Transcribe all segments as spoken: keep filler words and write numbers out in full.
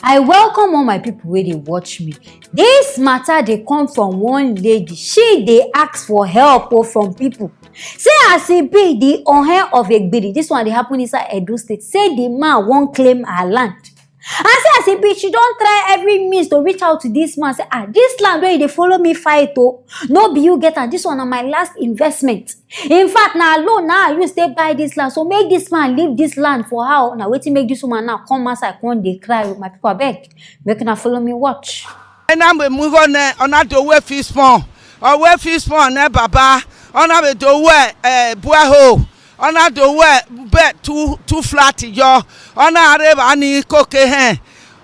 I welcome all my people wey dey watch me. This matter dey come from one lady. She dey ask for help o from people. Say as e be, the Ohe of Egbiri, this one dey happen inside Edo State. Say the man wan claim her land. And say as e be, she don try every means to reach out to this man. Say, ah, this land wey you dey follow me fight o, no be you get am. This one na my last investment. In fact, na loan na I use take buy this land. So make this man leave this land for her o. Na wetin make this woman now come outside come dey cry o. My people, abeg, make una follow me watch. Ena mgbe mụgo na ọ na-adị owe fi small. Owe fi small na baba. Ọ na-adị owe eh, buaho. Ọ na-adị owe be two, two flat yo. Ọ na-arịba ni koke he.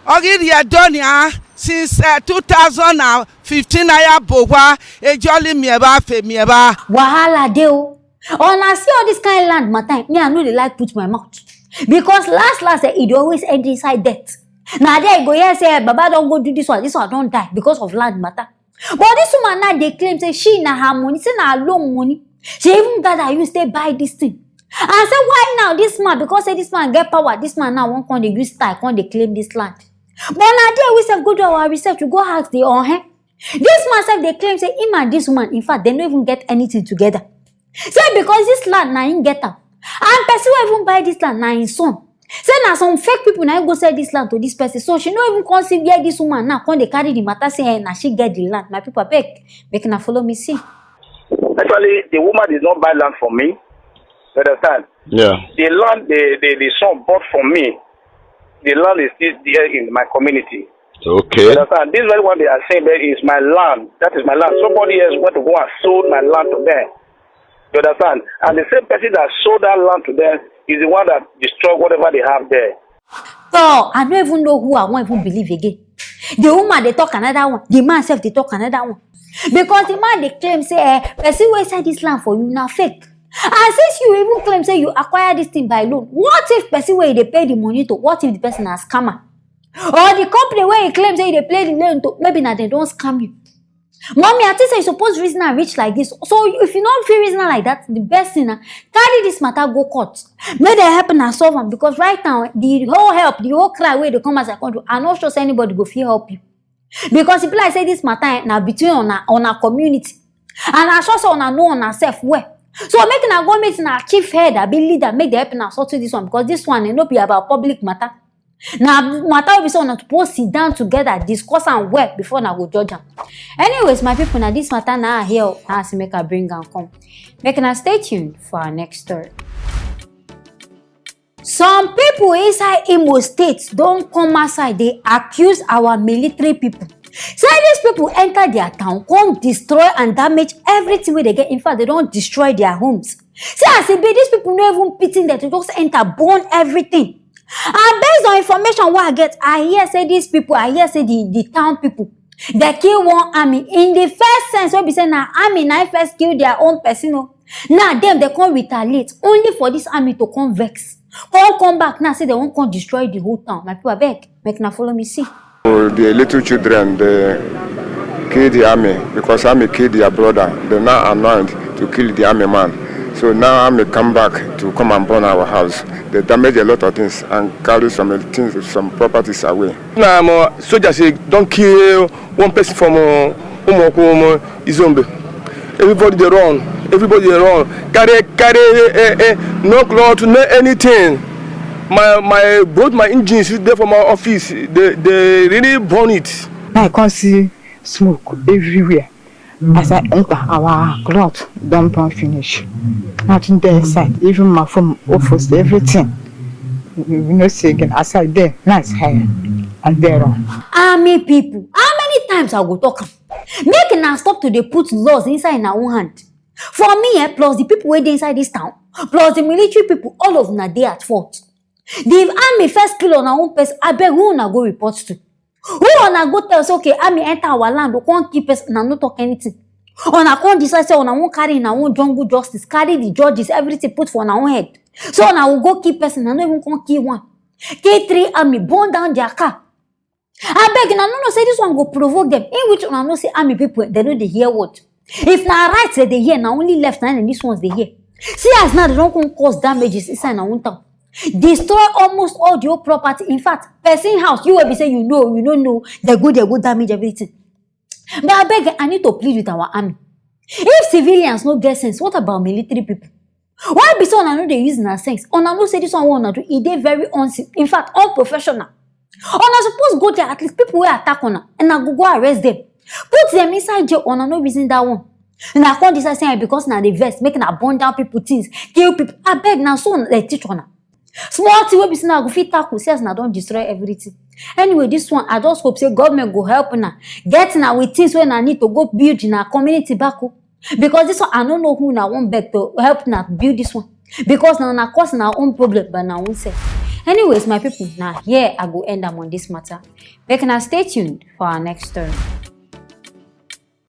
Ọ gị rie donia since eh, two thousand and fifteen na ya bụkwa ejoli mieba fe mieba. Wahala dey o. Una see all this kind land matter, me I no dey like put my mouth. Because last last eh, e dey always end inside debt. Na there you go hear say eh, Baba don go do this one, this one don die because of land matter. But this woman now dey claim say she na her money, say na her loan money. She even gather use take buy this thing. And say why now this man, because say this man get power, this man now wan come dey use style come dey claim this land. But na there we sef go do our research, we go ask the Ohe. This man sef dey claim say him and this woman, in fact, dem no even get anything together. Say because this land na him get am. And person wey even buy this land na him son. Say na some fake people na him go sell this land to this person. So she no even come see where this woman now come dey carry the matter say eh, na she get the land. My people, abeg, make una follow me see. Actually, the woman did not buy land from me. You understand? Yeah. The land the, the, the son bought from me, the land is still there in my community. You Okay. understand? This very one they are saying there is my land. That is my land. Somebody else went to go and sold my land to them. You understand? And the same person that sold that land to them is the one that destroyed whatever they have there. So I no even know who I wan even believe again. The woman dey talk another one, the man sef dey talk another one. Because the man dey claim say eh, person wey sell this land for you na fake. And since you even claim say you acquire this thing by loan, what if person wey you dey pay the money to, what if the person na scammer? Or the company wey you claim say you dey pay the loan to, maybe na dem don scam you. Mommy, I think say you suppose reason am reach like this. So if you no fit reason am like that, the best thing na carry this matter go court. Make dem help una solve am, because right now the whole help, the whole cry wey dey come as I come do, I no sure say anybody go fit help you. Because e be like say this matter eh, na between una, una community. And I sure say una know una sef well. So make una go meet una chief head abi leader, make dem help una settle this one, because this one eh, no be about public matter. Na matter wey be say una suppose sit down together, discuss am well before una go judge am. Anyways, my people, na this matter na I hear o, na as make I bring am come. Make una stay tuned for our next story. Some people inside Imo State don come outside dey accuse our military people. Say these people enter their town, come destroy and damage everything wey they get. In fact, they don destroy their homes. See as e be, these people no even pity them to just enter, burn everything. And based on information wey I get, I hear say these people, I hear say the, the town people, they kill one army. In the first sense, wey be say na army na im first kill their own person o. Now dem dey come retaliate only for this army to come vex. Come come back now say they wan come destroy the whole town. My people, abeg, make una follow me see. The little children, they kill the army because army kill their brother. They now anoint to kill the army man. So now army come back to come and burn our house. They damage a lot of things and carry some things, some properties away. Na um, soldiers say don kill one person from uh, Umuoku um, Izombe. Everybody dey run, everybody dey run. Carry carry eh, eh, no cloth, no anything. My my both my engines dey for my office. They they really burn it. I come see smoke everywhere. As I enter, our cloth don burn finish. Nothing dey inside, even my phone, office, everything. We no see again. As I dey, nice hair and there on. Army people, how many times I go talk am? Make una stop to dey put laws inside una own hand. For me eh, plus the people wey dey inside this town, plus the military people, all of una dey at fault. The army first kill una own person, abeg, who una go report to? Who una go tell say okay, army enter our land, we come kill person, una no talk anything? Una come decide say una wan carry una own jungle justice, carry the judges, everything put for una own head. So una go go kill person, una no even come kill one. Kill three army, burn down their car. Abeg, una no know say this one go provoke them? In which una know say army people, they no dey hear word. If na right they dey hear, na only left na dem this ones dey hear. See as now they don come cause damages inside na own town. destroy almost all the whole property. In fact, person house, you will be say you know, you don't know, they go, they go damage everything. But I beg, I need to plead with our army. If civilians no get sense, what about military people? Why be so una no dey use una sense? Una know say this one wey una do, e dey very unse-, in fact, unprofessional. Una suppose go there, at least people wey attack una, una go go arrest them. Put them inside jail, una no reason that one. Una come decide say because una dey vex, make una burn down people things, kill people. Abeg, na so dem teach una? Small thing wey be say una go fit tackle, see as una don destroy everything. Anyway, this one, I just hope say government go help una, get una with things wey una need to go build una community back o. Because this one, I no know who una wan beg to help una build this one. Because na una cause una own problem by una own self. Anyways, my people, na here I go end am on this matter. Make una stay tuned for our next story.